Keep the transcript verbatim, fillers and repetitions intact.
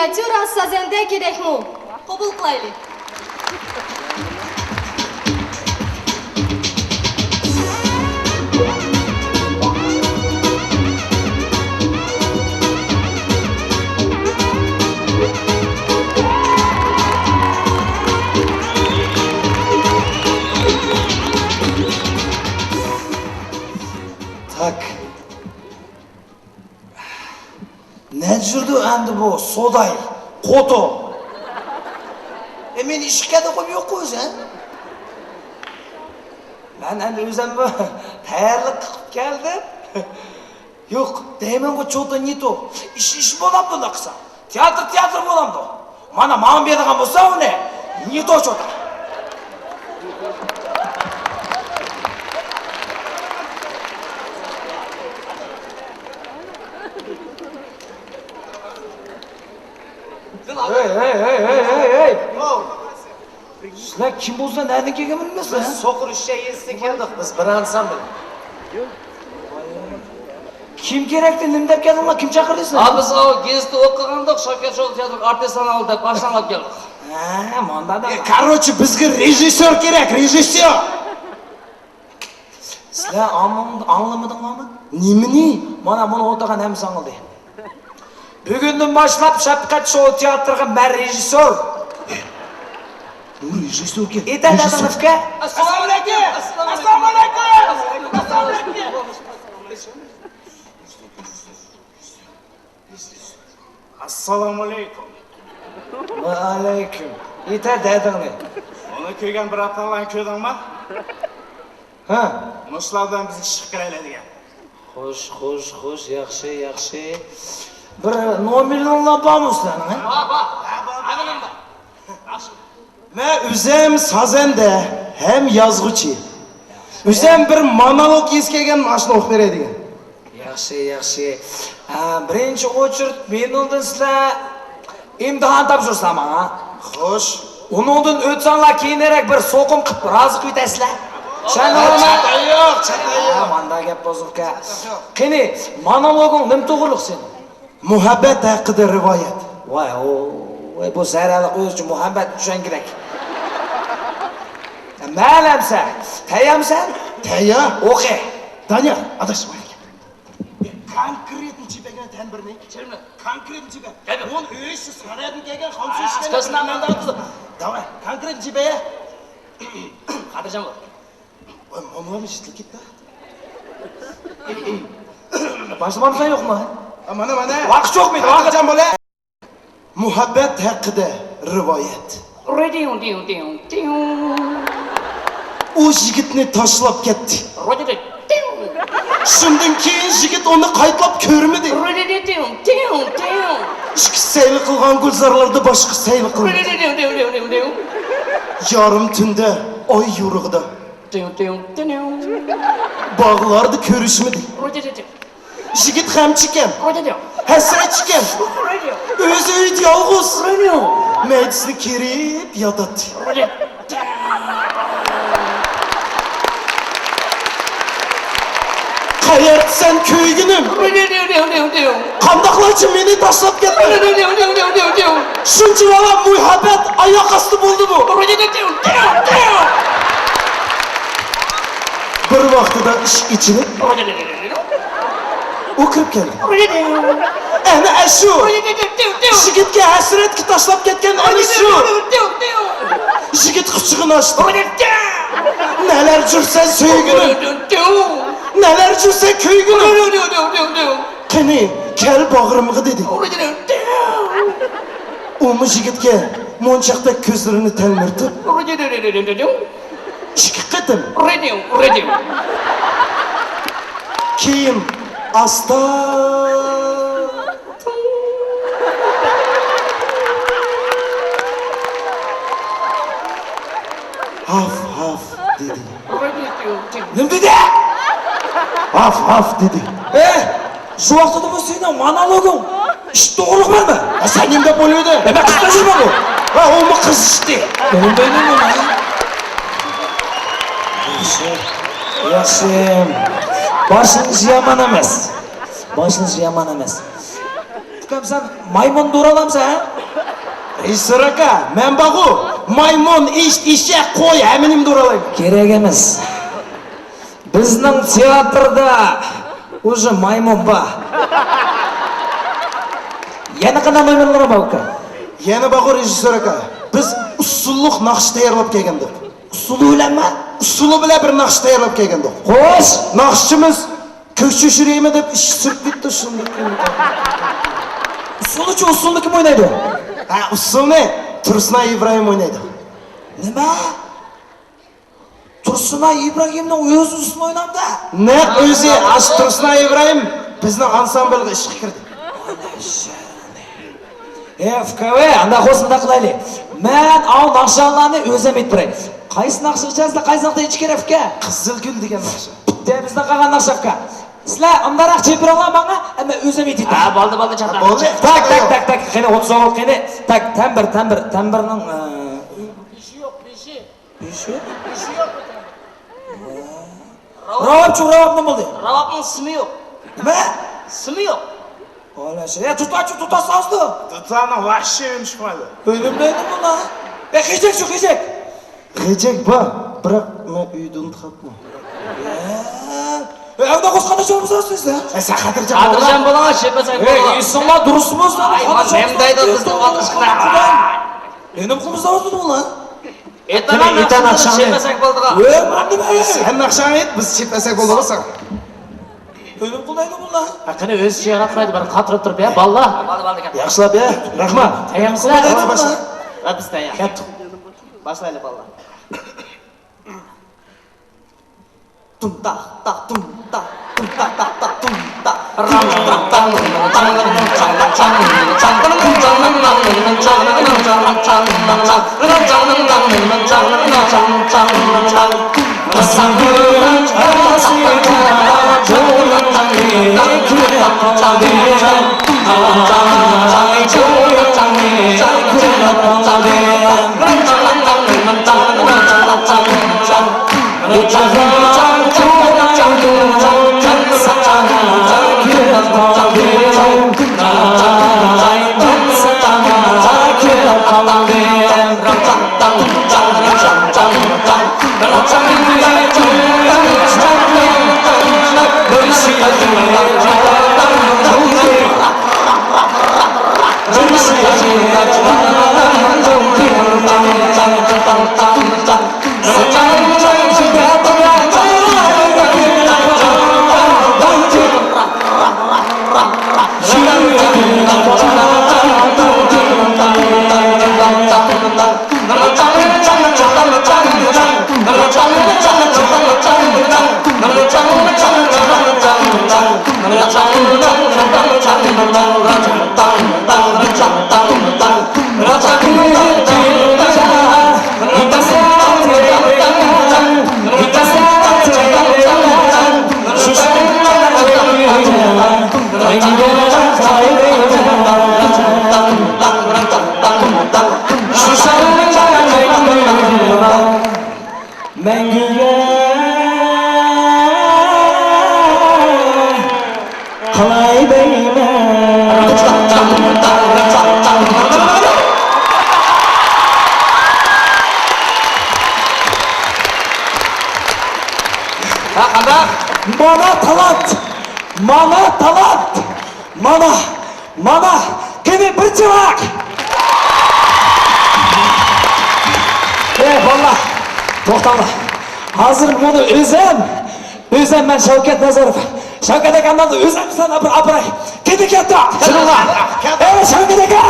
مىنىياتيۇرا سازەندە كېرەكمۇ؟ قوبۇل قىلايلى. تاك. نەچچە يۈردى ئەمدى بۇ سوداي، قوتو. ئە، مېنى ئىشقا كەلدى قويۇپ يوق قويسەن. مەن ئەمدى ئۆزۈم بۇ تەييارلىق قىلىپ كەلدىم. يوق، دەيمەنغۇ چوتا نىتو. ئىش ئىش بولامدۇ ئۇنداق قىلسا؟ تىياتىر تىياتىر بولامدۇ؟ مانا ماڭا بېرىدىغان بولسا ئۇنى، نىتو چوتا. ھەي، ھەي، ھەي، ھەي، ھەي، ھەي! سىلەر كىم بولسا، نەدىن كەلگەن بىلمەيسىلەر. بىز سوقۇر ئۈچەي يېزىسىدىن كەلدۇق، بىز بىر ئانسامبىل. كىم كېرەكتى، نېمە دەپ كەلدىڭلار، كىم چاقىردى سىلەرنى؟ ھا، بىز ئاۋۇ گېزىتتە ئوقۇغانىدۇق، شاكىر شول تىياتىرغا ئارتىس سانالدى دەپ، ئاشۇنداق ئېلىپ كەلدۇق. ھە، مانداق دەپ. كاروچې، بىزگە رېژىسسور كېرەك، رېژىسسور! سىلەر ئاڭلىمىدىڭلارمۇ؟ نېمىنى؟ مانا بۇنى ئولتۇرغان ھەممىسى ئاڭلىدى. بۈگۈندىن باشلاپ شەپقەت شوۋ تىياتىرغا مەن رېژىسسور. بۇ رېژىسسوركەن. ئېيتە، رېژىسسور. ئەسسالامۇئەلەيكۇم! ئەسسالامۇئەلەيكۇم! ئەسسالامۇئەلەيكۇم! ئەسسالامۇئەلەيكۇم. ۋەئەلەيكۇم. ئېيتە دەردىڭنى. بۇنى كۆرگەن بىر ئاتاڭلارنى كۆردۈڭمۇ؟ ھە. مۇشۇلار بىلەن بىز ئىشقا كىرەيلى دېگەن. خوش، خوش، خوش، ياخشى، ياخشى. بىر نومېرلىرىڭلار بارمۇ سىلەرنىڭ، ھە؟ بار، بار. ھە، بار، بار. مەن ئۆزۈم سازەندە ھەم يازغۇچى. ئۆزۈم بىر مونولوگ يېزىپ كەلگەن، مانا شۇنى ئوقۇپ بېرەي دېگەن. ياخشى، ياخشى. ئە، بىرىنچى ئوچېرېت مېنىڭدىن سىلەر ئىمتىھان تاپشۇرسىلەر ماڭا. خوش. ئۇنىڭدىن ئۆتسەڭلار كېيىنرەك بىر سوقۇم قىلىپ رازى قىلىۋېتەرسىلەر. چۈشەندىڭلارمۇ؟ چاتاق يوق، چاتاق يوق. ھە، مانداق گەپ بولسۇن ئۇكا. قېنى، مونولوگۇڭ نېمە توغرۇلۇق سېنىڭ؟ مۇھەببەت ھەققىدە رىۋايەت. ۋاي، ۋاي، بۇ زەرەللىك ئۆزىچە مۇھەببەت چۈشەنگۈدەك. مەلەمسەن، تەييارمىسەن؟ تەييار. ئوخۇ. دانىيار، ئاداش، كونكرېتنى چېپەگىنە تەن بىرنى. كونكرېتنى چېپە. ئون ئۈچ سانادىن كەلگەن خامسا ئىشكەنە. داۋاي، كونكرېتنى چېپەيە. خاتىرجەم بول. ۋاي، مانا يېتىلىپ كەتتى. باشلىمامسەن يوقمۇ؟ مانا، مانا. ۋاقىت يوق مېنىڭ، ۋاقىت. خاتىرجەم بول. مۇھەببەت ھەققىدە رىۋايەت. رىدىڭ، دىڭ، دىڭ، دىڭ. ئۇ يىگىتنى تاشلاپ كەتتى. رىدىدىڭ، دىڭ. شۇندىن كېيىن يىگىت ئۇنى قايتىلاپ كۆرمىدى. رىدىدىڭ، دىڭ، دىڭ، دىڭ. ئىككىسى سەيلە قىلغان گۈلزارلاردا باشقا سەيلە قىلمىدى. رىدىدىڭ، دىڭ، دىڭ، دىڭ، دىڭ. يېرىم تۈندە ئاي يورۇقىدا. دىڭ، دىڭ، دىڭ. باغلاردا كۆرۈشمىدى. رىدىدىڭ. يىگىت غەم چېكەن، ھەسرەت چېكەن، ئۆزى ئۆيدە يالغۇز، مەيدىسىنى كېرىپ ياتاتتى. قەيەردىسەن كۆيگۈنۈم؟ قانداقلارچە مېنى تاشلاپ كەتتىڭ؟ شۇنچە ۋالا مۇھەببەت ئاياق ئاستى بولدىمۇ؟ بىر ۋاقتىدا ئىشىك ئېچىلىپ، ئۇ كىرىپ كەلدى. ئەنە ئەشۇ! يىگىتكە ھەسرەتكە تاشلاپ كەتكەن ئەنە شۇ! يىگىت قۇچىقىنى ئاچتى. نەلەر جۈرسەن سۆيگۈنۈم! نەلەر جۈرسەن كۆيگۈنۈم! قېنى، كەل باغرىمغا، دېدى. ئۇمۇ يىگىتكە مونچاقتەك كۆزلىرىنى تەلمۈرتۈپ، ئىككى قېتىم. رېدىڭ، رېدىڭ. كېيىن ئاستا. ھاف، ھاف، دېدى. نېمە دېدى؟ ھاف، ھاف، دېدى. ئە، شۇ ۋاقىتتا بۇ سېنىڭ مونولوگۇڭ. ئىش توغرىلىق بارمۇ؟ ھە، سەن نېمە دەپ ئويلىدىڭ؟ ئە، مەن قىز تەكلىپ قىلدىم. ھە، ئۇمۇ قىز ئىشتى. ئۇنىڭ بىلەن نېمە؟ ياخشى. ياخشى. باشلىنىشى يامان ئەمەس. باشلىنىشى يامان ئەمەس. ئۇكام، سەن مايمۇن دورالامسەن، ھە؟ رېژىسسور ئاكا، مەن بارغۇ، مايمۇن، ئىت، ئېشەك، قوي، ھەممىنى دورىلايمەن. كېرەك ئەمەس. بىزنىڭ تىياتىردا ئۇژې مايمۇن بار. يەنە قانداق مايمۇنلار بار، ئۇكا؟ يەنە بارغۇ، رېژىسسور ئاكا، بىز ئۇسسۇللۇق ناخشا تەييارلاپ كەلگەندۇق. ئۇسسۇلى بىلەنمۇ؟ ئۇسسۇلى بىلەن بىر ناخشا تەييارلاپ كەلگەندۇق. خوش. ناخشىچىمىز كۆك چۆچۈرەيمۇ دەپ ئىشىك سۈرۈپ كەتتى، شۇنداق. ئۇسسۇلنىچۇ، ئۇسسۇلنى كىم ئوينايدۇ؟ ھە، ئۇسسۇلنى تۇرسۇنئاي ئىبراھىم ئوينايدۇ. نېمە؟ تۇرسۇنئاي ئىبراھىمنىڭ ئۆزى ئۇسسۇل ئوينامدا؟ نەق ئۆزى، ئاشۇ تۇرسۇنئاي ئىبراھىم بىزنىڭ ئانسامبىلغا ئىشقا كىردى. ئەي، ئۇكا، ئانداق بولسا مۇنداق قىلايلى. مەن ئاۋۇ ناخشىلارنى ئۆزۈم ئېيتىپ بېرەي. قايسى ناخشا ئېيتىسىلەر، قايسى ناخشا ئېيتىش كېرەك، ئۇكا؟ قىزىل گۈل دېگەن ناخشا. بىتتە بىزنىڭ قالغان ناخشا، ئۇكا. سىلەر ئامراق چېپىرىڭلار ماڭا، ئەمما ئۆزۈم ئېيتىپ. ھە، بولدى، بولدى، چاتاق. بولدى. تاك، تاك، تاك، تاك. قېنى، ئوتتۇز ئوغۇل قېنى. تاك، تەمبىر، تەمبىر، تەمبىرنىڭ، ئە، بېشى يوق، بېشى. بېشى؟ بېشى يوق. راۋابچۇ، راۋاب نېمە بولدى؟ راۋابنىڭ سىمى يوق. نېمە؟ سىمى يوق. ئالا شۇ. يا، دۇتارچۇ، دۇتار سازدۇ. دۇتارنىڭ ۋاھشىي ئۈنى چىقمايدۇ. ئۆيلىمەيدۇ بۇلار. يا، غېجەكچۇ، غېجەك؟ غېجەك بار، بىراق مەن ئۆيدە ئۇنتۇپ قاپتىمەن. يا. ئەي، ئەمدى قوشقاندا چالمىسىڭىز سىز، ھە؟ ئەي، سەن خاتىرجەم بول. خاتىرجەم بولۇڭ، شېپەسەك بولۇڭ. ئېيتساڭلار دۇرۇسمۇ؟ ئاي، مانا نېمە دەيدۇ بىزنىڭ ئاتىشقىنا. ئېنىم قىلمىسىڭىز بۇلار. ئېيتىڭلار، ئېيتىڭ، ناخشىنى ناخشاڭنى. شېپەسەك بولدىغا. ئۆي، مانا نېمە؟ سەن ناخشاڭنى ئېيت، بىز شېپەسەك بولدۇغا ساڭا. ئۆلۈم قىلمايدۇ بۇلار. ھە، قېنى ئۆزىچە ياراتمايدۇ، بىر قاتۇرۇپ تۇرۇپ، يا بالىلار. بولدى، بولدى، كەت. ياخشىلاپ، يا. رەھمەت. تەييارمۇسىلەر؟ بولدى، باشلا. ھە، بىز تەييار. كەتتۇق. باشلايلى، بالىلار. تۇم تاق تاق، تۇم تاق، تۇم تاق تاق تاق، تۇم تاق. مەڭگۈگە قالاي دەيمەن. ھە، قانداق؟ مانا تالانت! مانا تالانت! مانا، مانا، قېنى بىر چىراغ! ئەي، بالىلار، توختاڭلار. ھازىر مۇنى ئۆزۈم، ئۆزۈم مەن شەۋكەت نازىروف، شەۋكەت ئاكامنى ئۆزۈم سەن ئاپىراي. قېنى كەتتۇق، چىقىڭلار. ئەي، شەۋكەت ئاكا!